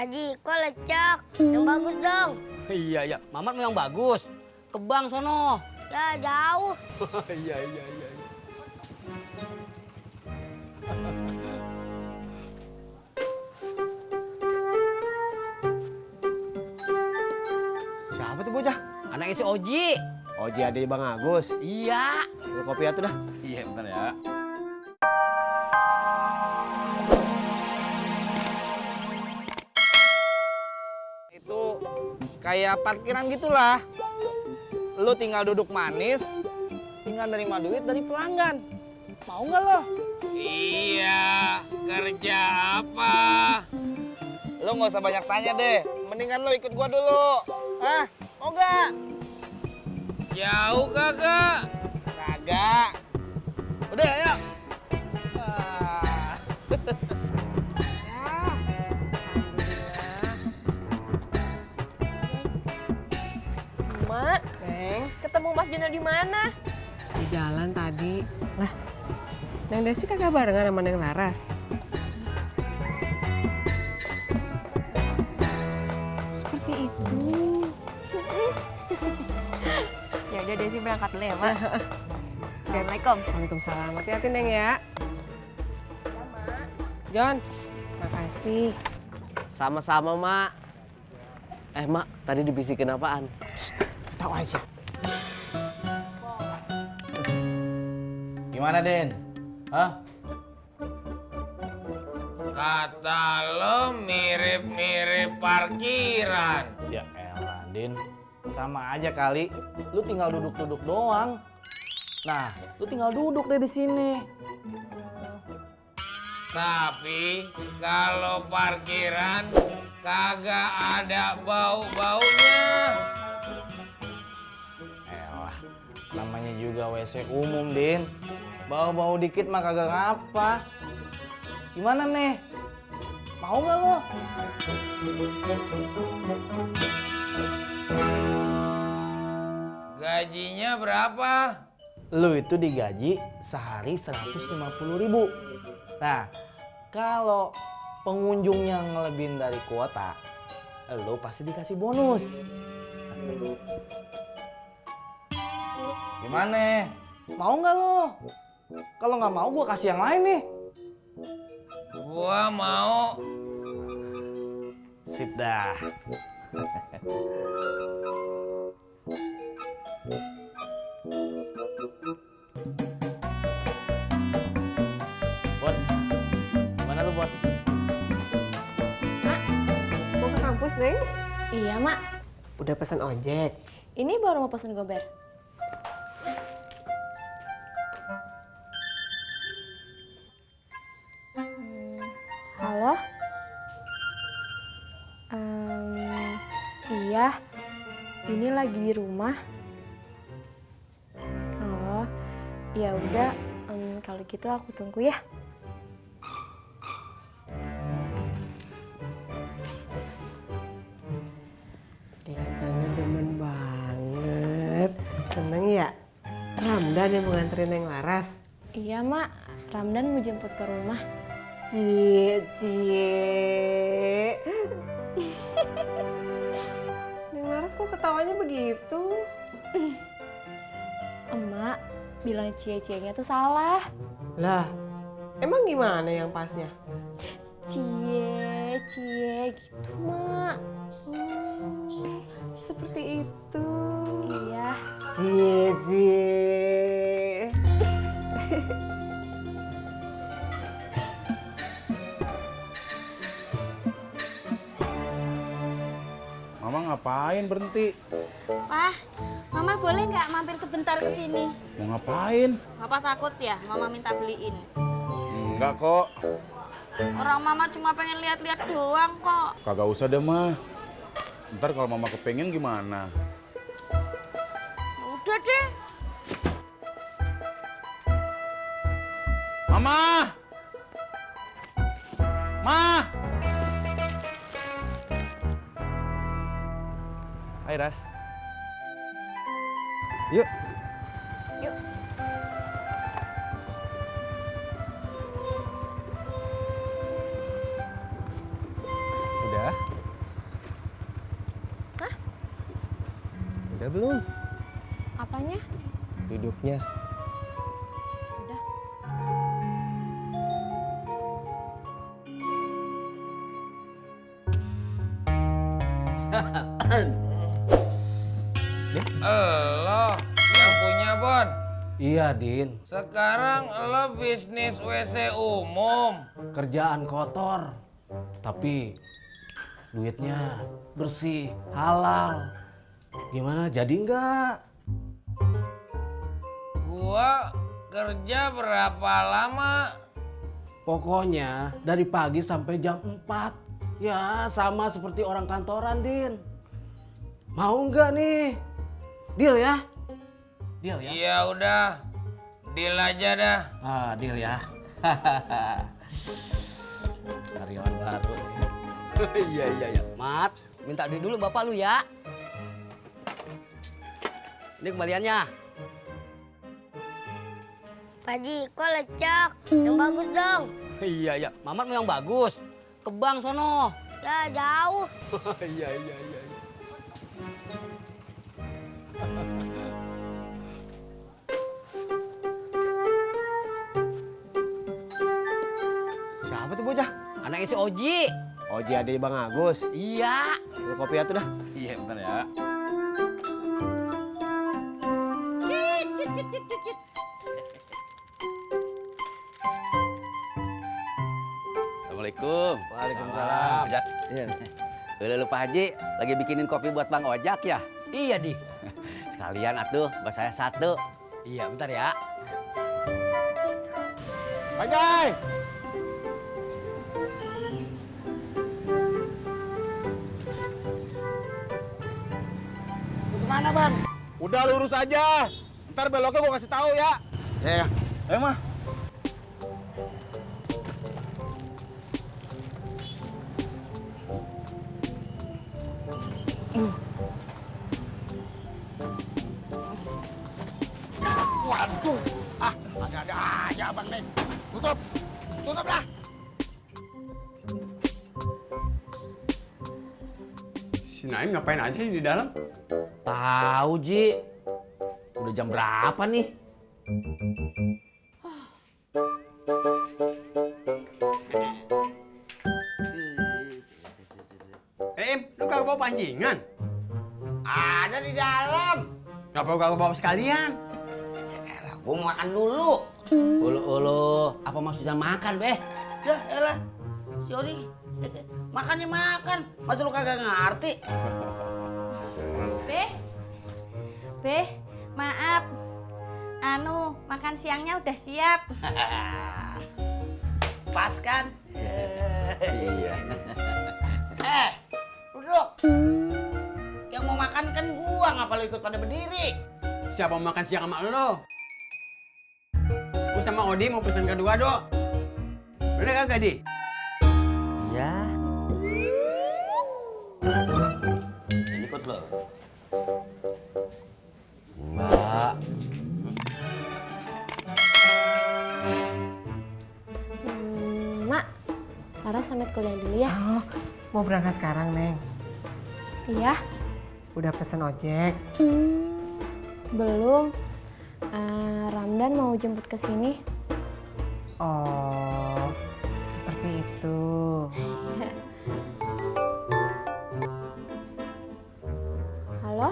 Haji, kok lecek? Yang bagus dong. Iya, iya. Mamat mau yang bagus. Ke bank sono. Ya jauh. Iya, iya, iya. Siapa tuh bocah? Anaknya si Oji. Oji adek Bang Agus. Iya. Kopi atuh dah. Iya, bentar ya. Itu kayak parkiran gitulah. Lu tinggal duduk manis, tinggal nerima duit dari pelanggan. Mau nggak lo? Iya, kerja apa? Lo nggak usah banyak tanya deh. Mendingan lo ikut gua dulu. Hah? Mau nggak? Jauh kagak? Kagak. Udah, ayo. Ah. Mak, ketemu Mas Jono di mana? Di jalan tadi. Lah, Neng Desi kagak barengan sama Neng Laras? Seperti itu. Ya udah Desi berangkat dulu ya, Mak. Assalamualaikum. Waalaikumsalam. Hati-hati Neng ya. John, makasih. Sama-sama, Mak. Mak, tadi dibisikin apaan? Tahu aja. Gimana, Den? Hah? Kata lo mirip-mirip parkiran. Ya elah, Din. Sama aja kali. Lu tinggal duduk-duduk doang. Nah, lu tinggal duduk deh di sini. Tapi kalau parkiran kagak ada bau-baunya. Elah, namanya juga WC umum, Din. Bau-bau dikit mah kagak ngapa. Gimana nih? Mau nggak lo? Gajinya berapa? Lu itu digaji sehari 150.000. Nah, kalau pengunjung yang ngelebihin dari kuota, lu pasti dikasih bonus. Gimana? Mau nggak lo? Kalau nggak mau, gua kasih yang lain nih. Gua mau. Sip dah. Bon, gimana lu, Bon? Mau ke kampus, Neng? Iya, Mak. Udah pesan ojek. Ini baru mau pesen gober. Halo? Iya, ini lagi di rumah. Oh, ya udah. Kalau gitu aku tunggu ya. Kelihatannya demen banget. Seneng ya? Ramdan yang mau nganterin Neng Laras. Iya, Mak. Ramdan mau jemput ke rumah. Cie. Neng Laras kok ketawanya begitu? Emak bilang cie-cienya tuh salah. Lah, emang gimana yang pasnya? Cie, cie gitu, Mak. Seperti itu. Iya. Cie. Mama ngapain berhenti? Pak, Mama boleh nggak mampir sebentar ke sini? Mau ngapain? Papa takut ya, Mama minta beliin. Enggak kok. Orang Mama cuma pengen lihat-lihat doang kok. Kagak usah deh, mah. Ntar kalau Mama kepengen gimana? Udah deh. Mama! Ma! Hai, Ras. Yuk. Yuk. Udah. Udah belum? Apanya? Duduknya. Udah. Lo yang punya Bon. Iya, Din. Sekarang lo bisnis WC umum. Kerjaan kotor. Tapi duitnya bersih, halal. Gimana, jadi nggak? Gua kerja berapa lama? Pokoknya dari pagi sampai jam 4. Ya, sama seperti orang kantoran, Din. Mau nggak nih? Deal ya? Deal ya? Ya udah, deal aja dah. Ah, deal ya. Karyawan baru. Iya. Mat, minta duit dulu bapak lu ya. Ini kembaliannya. Pak Haji, kok lecek? Yang bagus dong. Iya. Mamat mau yang bagus. Ke bank sono. Ya, jauh. Iya. Siapa tuh bocah? Anaknya si Oji. Oji adek Bang Agus. Iya. Lu kopi atuh dah. Iya, bentar ya. Assalamualaikum. Waalaikumsalam. Ojak. Iya. Udah lupa Haji, lagi bikinin kopi buat Bang Ojak ya? Iya, Di. Sekalian atuh, buat saya satu. Iya, bentar ya. Bajai. Kemana Bang? Udah lurus aja. Ntar beloknya gua kasih tahu ya. Ya. Ayo mah. Waduh, ada aja abang nih. Tutup dah. Si Naim ngapain aja di dalam? Tahu Ji. Udah jam berapa nih? Lu kagak bawa pancingan? Ada di dalam. Kagak bawa sekalian? Gua mau makan dulu. Ulu, apa maksudnya makan, Beh? Ya, elah. Si Odi. Makannya makan. Masa lu kagak ngerti? Beh, maaf. Makan siangnya udah siap. Pas kan? Iya. Duduk. Yang mau makan kan gua, ngapa lu ikut pada berdiri? Siapa mau makan siang sama lu? Gua sama Odi mau pesan kedua, Dok. Bener kagak, Di? Ya. Ikut lo. Mbak. Mak, Laras sampai kuliah dulu ya. Oh, mau berangkat sekarang, Neng? Iya. Udah pesen ojek? Belum. Ramdan mau jemput ke sini. Oh, seperti itu. Halo?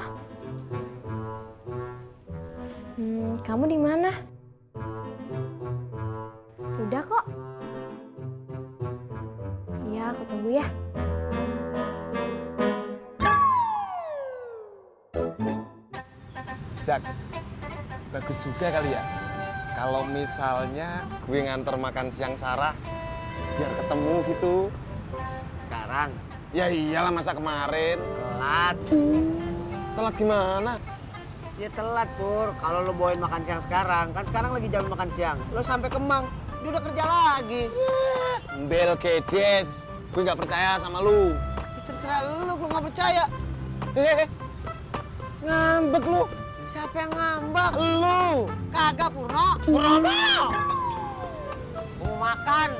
Kamu di mana? Udah kok. Iya, aku tunggu ya. Jak, bagus juga kali ya. Kalau misalnya gue nganter makan siang Sarah, biar ketemu gitu. Sekarang. Ya iyalah masa kemarin. Telat. Telat gimana? Ya telat, Pur. Kalau lo bawain makan siang sekarang, kan sekarang lagi jam makan siang. Lo sampai Kemang, dia udah kerja lagi. Bel kedes, gue nggak percaya sama lu. Ya, terserah lo nggak percaya. Ngambek lu. Siapa yang ngambek? Lu. Kagak, Purno. Purno. Mau makan.